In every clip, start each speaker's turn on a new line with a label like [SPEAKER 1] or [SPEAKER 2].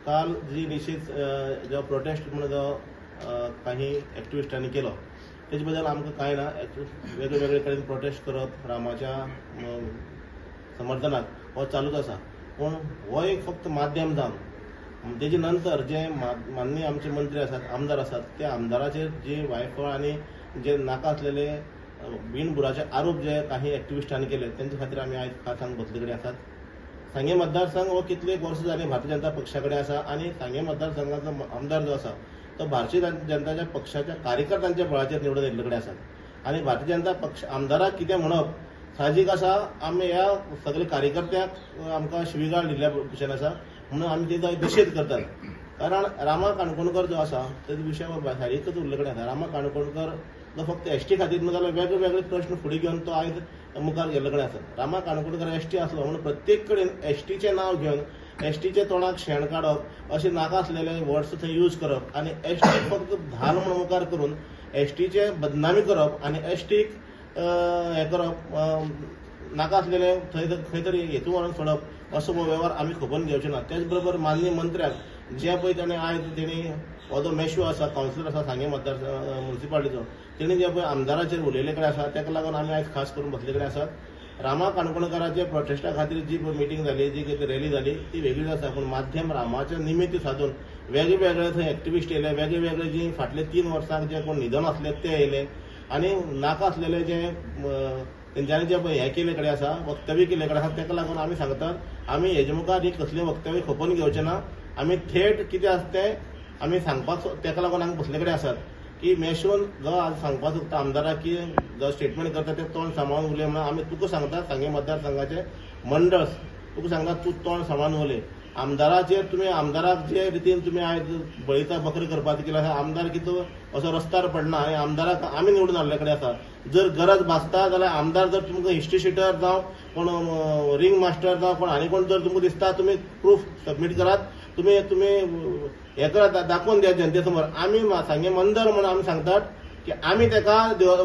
[SPEAKER 1] काल जी निशेध जो प्रोटेस्ट म्हणून जो काही एक्टिविस्टांनी केलो तेजे बद्दल आमकां कांय ना. वेगळे वेगळे कडेन प्रोटेस्ट करप रामाच्या समर्थनाक हो चालूच आसा, पूण हो एक फक्त माध्यम जावन तेजे नंतर जे माननीय आमचे मंत्री आसात, आमदार आसात, त्या आमदाराचेर जे वायफळ आनी जे नाका आसलेले बिनबुडाचे आरोप जे काही एक्टिविस्टांनी केले तेंचे खातीर आमी आयज खास हांगा बसले कडेन आसात. सांगें मतदारसंघ हो कितले वर्सां जालीं भारतीय जनता पक्षा कडेन आसा आनी सांगें मतदारसंघाचो आमदार जो आसा तो भारतीय जनताच्या पक्षाच्या कार्यकर्त्यांच्या बळाचेर निवडून येयल्ले कडेन आसात आनी भारतीय जनता पक्ष आमदाराक कितें म्हणप साहजीक आसा. आमी ह्या सगळे कार्यकर्त्यांक आमकां शिवीगाळ दिल्ल्या भशेन आसा म्हणून आमी तेजो निशेध करतात. कारण रामा काणकोणकर जो आसा तेजो विशय सायडीकच उरले कडेन आसा. रामा काणकोणकर जो फक्त एसटी खातीर न्हू जाल्यार वेगळे वेगळे प्रश्न फुडें घेवन तो आयज मुखार गेल्ले कडेन आसा. रामा काणकोणकर एसटी आसलो म्हणून प्रत्येक कडेन एसटीचें नांव घेवन एसटीच्या तोंडाक शेण काडप अशें नाका आसलेले वर्ड्स थंय यूज करप आनी एसटी फक्त धाल म्हणून मुखार करून एसटीचे बदनामी करप आनी एसटीक हें करप, नाका आसलेले थंय खंय तरी हेतू व्हरून सोडप असो हो वेव्हार आमी खपोवन घेवचे ना. त्याच बरोबर माननीय मंत्र्याक जे पळय ताणें आयज तेणी हो जो मेशो आसा, कावन्सिलर आसा सांगें मतदार मुनिसिपालिटीचो, तेणी जे पळय आमदाराचेर उलयल्ले कडेन आसा ताका लागून आमी आयज खास करून बसले कडेन आसात. रामा काणकोणकाराचे प्रोटेस्टा खातीर जी पळय मिटींग जाली, जी कितें रॅली जाली ती वेगळीच आसा, पूण माध्यम रामाचें निमित्त सादून वेगळे वेगळे थंय एक्टिविस्ट येयले, वेगळे वेगळे जी फाटले 3 वर्सांक जे कोण न्हिदन आसले ते येयले आनी नाका आसलेले जे तेंच्यांनी जे पळय हें केल्ले कडेन आसा, वक्तव्य केल्ले कडेन आसा, ताका लागून आमी सांगतात आमी हेजे मुखार ही कसलें वक्तव्य खपोवन घेवचें ना. आमी थेट कितें आसा तें आमी सांगपाक ताका लागून हांगा बसले कडेन आसात की मेशोन जो आज सांगपाक सोदता आमदाराक की जो स्टेटमेंट करता तें तोंड सांबाळून उलय म्हणून आमी तुका सांगता. सांगें मतदारसंघाचे मंडळ तुका सांगता, तूं तोंड सांबाळून उलय. आमदाराचेर तुमी आमदाराक जे रितीन तुमी आयज बळीता बकरी करपाक केला आसा, आमदार कितें असो रस्त्यार पडना आनी आमदाराक आमी निवडून हाडले कडेन आसा. जर गरज भासता जाल्यार आमदार जर तुमकां हिस्ट्री शिटर जावं कोण रिंग मास्टर जावं कोण आनी कोण जर तुमकां दिसता तुमी प्रूफ सबमीट करात, तुमी तुमी हें करात, दाखोवन दियात जनते समोर. आमी सांगें मंदर म्हणून आमी सांगतात की आमी ताका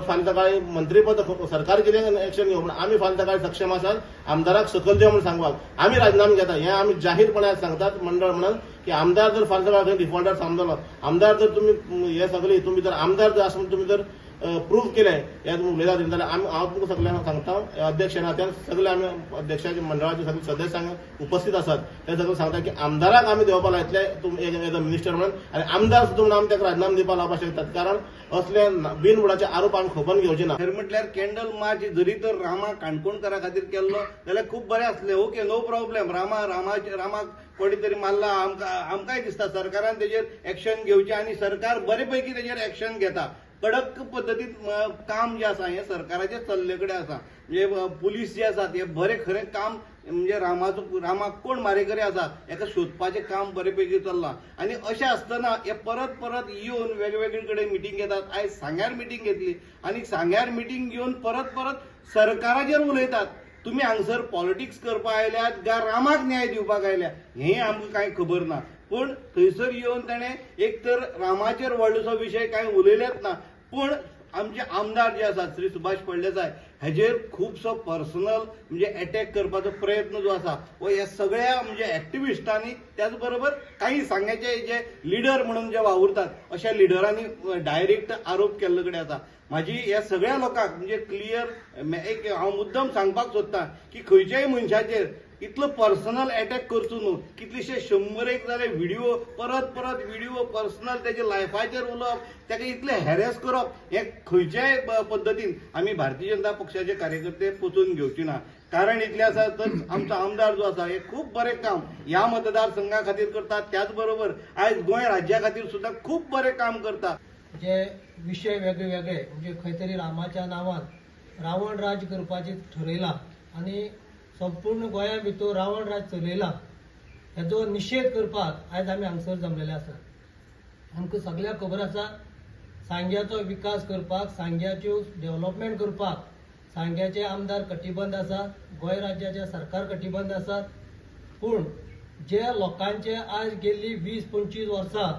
[SPEAKER 1] फाल्यां सकाळीं मंत्रीपद सरकार कितें एक्शन घेवं म्हण आमी फाल्यां सकाळीं सक्षम आसात आमदाराक सकयल देव म्हूण सांगपाक आमी राजिनामे घेता. हें आमी जाहीरपणान सांगतात मंडळ म्हणून की आमदार जर फाल्यां सकाळीं खंय डिफॉल्टर समजलो, आमदार जर तुमी हे सगळे तुमी जर आमदार जर आसा म्हूण तुमी जर प्रूव केलें हें तुमी उलयतात जाल्यार आमी हांव तुमकां सगळ्यांक सांगता, अध्यक्ष नात्यान सगळे आमी अध्यक्षाचे मंडळाचे सगळे सदस्य हांगा उपस्थित आसात, ते सगळे सांगता की आमदाराक आमी देंवपाक लायतले तुमी एज अ मिनिस्टर म्हणून आनी आमदार सुद्दां म्हणून आमी ताका राजिनामे दिवपाक लावपाक शकतात, कारण असले बिनबुडाचे आरोप आमी खपोवन घेवचे ना.
[SPEAKER 2] खरें म्हटल्यार कॅन्डल मार्च जरी तर रामा काणकोणकारा खातीर केल्लो जाल्यार खूब बरें आसलें, okay no problem. Rama Rama रामाक कोणी तरी मारला, आमकांय दिसता सरकारान तेजेर एक्शन घेवचें आनी सरकार बरे पैकी तेजेर एक्शन घेता. कडक पद्दतीन काम जें आसा हें सरकाराचें चल्ले कडेन आसा. म्हणजे पुलीस जे आसात हे बरें खरें काम म्हणजे रामाक कोण मारेकरी आसा हेका सोदपाचें काम बरे पैकी चल्लां. आनी अशें आसतना हे परत परत येवन वेगवेगळे कडेन मिटींग घेतात. आयज सांग्यार मिटींग घेतली आनी सांग्यार मिटींग घेवन परत परत सरकाराचेर उलयतात. तुमी हांगसर पॉलिटिक्स करपाक आयल्यात काय रामाक न्याय दिवपाक आयल्या हें आमकां कांय खबर ना. पूण थंयसर येवन ताणें एक तर रामाचेर व्हडलोसो विशय कांय उलयलेच ना, पूण आमचे आमदार जे आसात श्री सुभाष फळदेसाय हेजेर खुबसो पर्सनल म्हणजे एटॅक करपाचो प्रयत्न जो आसा हो ह्या सगळ्या म्हणजे एक्टिविस्टांनी, त्याच बरोबर काही सांग्याचे जे लिडर म्हणून जे वावुरतात अशा लिडरांनी डायरेक्ट आरोप केल्ले कडेन आसा. म्हाजी ह्या सगळ्या लोकांक म्हणजे क्लियर एक हांव मुद्दम सांगपाक सोदता की खंयच्याय मनशाचेर इतलो पर्सनल एटॅक करचो न्हू. कितलेशे 100 जाले व्हिडिओ, परत परत व्हिडिओ पर्सनल तेजे लायफाचेर उलोवप, ताका इतले हॅरेस करप हें खंयच्याय पद्दतीन आमी भारतीय जनता पक्षाचे कार्यकर्ते पचोवन घेवचे ना. कारण इतलें आसा तर आमचो आमदार जो आसा हे खूब बरें काम ह्या मतदारसंघा खातीर करता, त्याच बरोबर आयज गोंय राज्या खातीर सुद्दां खूब बरें काम करता.
[SPEAKER 3] जे विशय वेगळे वेगळे म्हणजे खंय तरी रामाच्या नांवान रावण राज करपाचें ठरयलां आनी संपूर्ण गोंया भितर रावण राज चलयलां हेजो निशेध करपाक आयज आमी हांगसर जमलेले आसात. आमकां सगळ्यांक खबर आसा सांग्याचो विकास करपाक, सांग्याच्यो डेव्हलपमेंट करपाक सांग्याचे आमदार कटिबंद आसात, गोंय राज्याचे सरकार कटिबंद आसात. पूण जे लोकांचे आज गेल्ली 20-25 वर्सां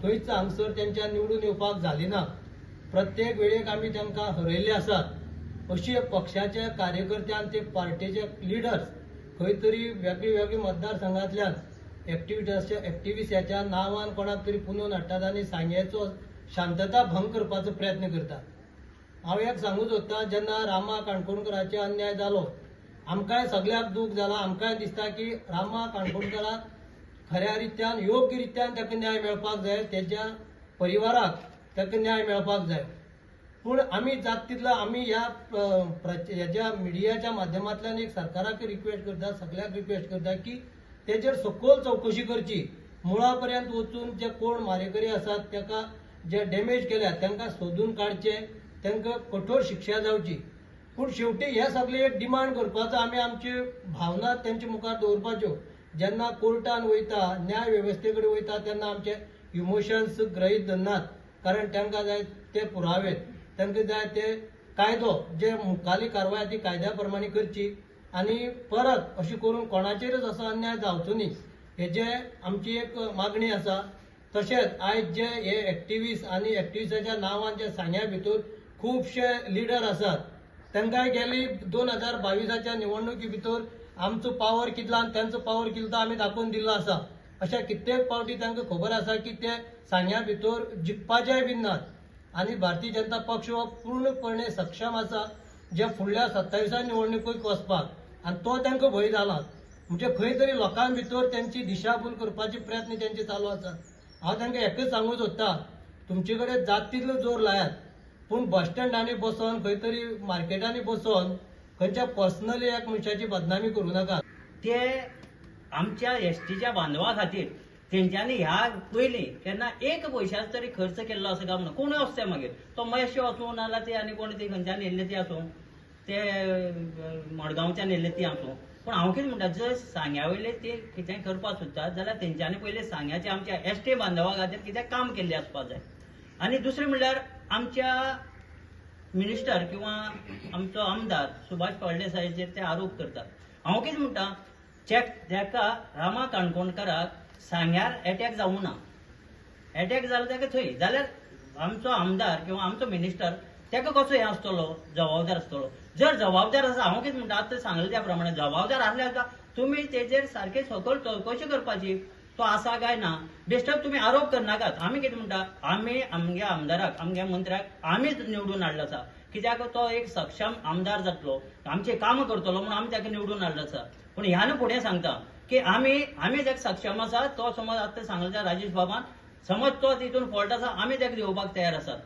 [SPEAKER 3] खंयच हांगसर तेंच्या निवडून येवपाक जाली ना, प्रत्येक वेळेक आमी तांकां हरयल्ले आसात, अशे पक्षाचे कार्यकर्ते आनी ते पार्टीचे लिडर्स खंय तरी वेगळे वेगळे मतदारसंघांतल्यान एक्टिविस्टाच्या नांवान कोणाक तरी पुनोवन हाडटात आनी सांग्याचो शांतता भंग करपाचो प्रयत्न करतात. हांव एक सांगूंक सोदतां, जेन्ना रामा काणकोणकराचेर अन्याय जालो आमकांय सगळ्याक दूख जाला. आमकांय दिसता की रामा काणकोणकराक खऱ्या रित्यान योग्य रित्यान ताका न्याय मेळपाक जाय, तेज्या परिवाराक ताका न्याय मेळपाक जाय. पूण आमी जात तितलो आमी ह्या हेज्या मिडियाच्या माध्यमांतल्यान एक सरकाराक रिक्वेस्ट करता, सगळ्याक रिक्वेस्ट करता की तेजेर सखोल चवकशी करची, मुळा पर्यंत वचून जे कोण मारेकरी आसात ताका जे डॅमेज केल्या तांकां सोदून काडचे, तांकां कठोर शिक्षा जावची. पूण शेवटी हे सगळे एक डिमांड करपाचो आमी आमची भावना तेंचे मुखार दवरपाच्यो. जेन्ना कोर्टान वयता, न्याय वेवस्थे कडेन वयता तेन्ना आमचे इमोशन्स गृहीत धरनात, कारण तांकां जाय ते पुरावे, तांकां जाय ते कायदो, जे मुखाली कारवाय ती कायद्या प्रमाणे करची आनी परत अशें करून कोणाचेरच असो अन्याय जावचो न्ही हेजे आमची एक मागणी आसा. तशेंच आयज जे हे एक्टिविस्ट आनी एक्टिविस्टाच्या नांवान जे सांग्या भितर खुबशे लिडर आसात तांकांय गेली 2022 निवडणुकी भितर आमचो पावर कितलो आनी तांचो पावर कितलो आमी दाखोवन दिल्लो आसा. अशा कित्येक फावटी तांकां खबर आसा की ते सांग्या भितर जिखपाचेय बीन नात आनी भारतीय जनता पक्ष हो पूर्णपणे सक्षम आसा जे फुडल्या 27 निवडणुकेक वचपाक, आनी तो तांकां भंय जाला. म्हणजे खंय तरी लोकां भितर तेंची दिशाभूल करपाचे प्रयत्न तेंचे चालू आसात. हांव तांकां एकच सांगूंक सोदता, तुमचे कडेन जात तितलो जोर लायात, पूण बस स्टँडांनी बसोन खंय तरी मार्केटांनी बसोन खंयच्या पर्सनली एक मनशाची बदनामी करूं नाकात.
[SPEAKER 4] ते आमच्या एसटीच्या बांधवा खातीर तेंच्यांनी ह्या पयलीं केन्ना एक पयशाचो तरी खर्च केल्लो आसा काय म्हणून कोणूय आसता, मागीर तो महेश आसूं नाजाल्यार ते आनी कोण ती खंयच्यान येयल्ले ती आसूं, ते मडगांवच्यान येयल्ले ती आसूं. पूण हांव कितें म्हणटा, जर सांग्या वयले ते कितेंय करपाक सोदतात जाल्यार तेंच्यांनी पयलीं सांग्याचे आमच्या एसटी बांधवा खातीर कितें काम केल्लें आसपाक जाय. आनी दुसरें म्हणल्यार आमच्या मिनिस्टर किंवा आमचो आमदार सुभाष फळदेसायाचेर ते आरोप करतात. हांव कितें म्हणटा, चॅक ताका रामा काणकोणकराक सांग्यार एटॅक जावूं ना, एटॅक जालो ताका थंय, जाल्यार आमचो आमदार किंवा आमचो मिनिस्टर ताका कसो हें आसतलो, जबाबदार आसतलो. जर जबाबदार आसा, हांव कितें म्हणटा आतां सांगलें त्या प्रमाणे जबाबदार आसल्यार सुद्दां तुमी तेजेर सारके सकयल चवकशी करपाची, तो आसा काय ना. बेश्टो तुमी आरोप करनाकात. आमी कितें म्हणटा, आमी आमगे आमदाराक आमगे मंत्र्याक आमीच निवडून हाडलो आसा, कित्याक तो एक सक्षम आमदार जातलो, आमचें काम करतलो म्हणून आमी ताका निवडून हाडलो आसा. पूण ह्यान फुडें सांगता की आमी आमी ताका सक्षम आसा, तो समज आतां सांगलें त्या राजेश बाबान, समज तो तितून फॉल्ट आसा, आमी ताका दिवपाक तयार आसात.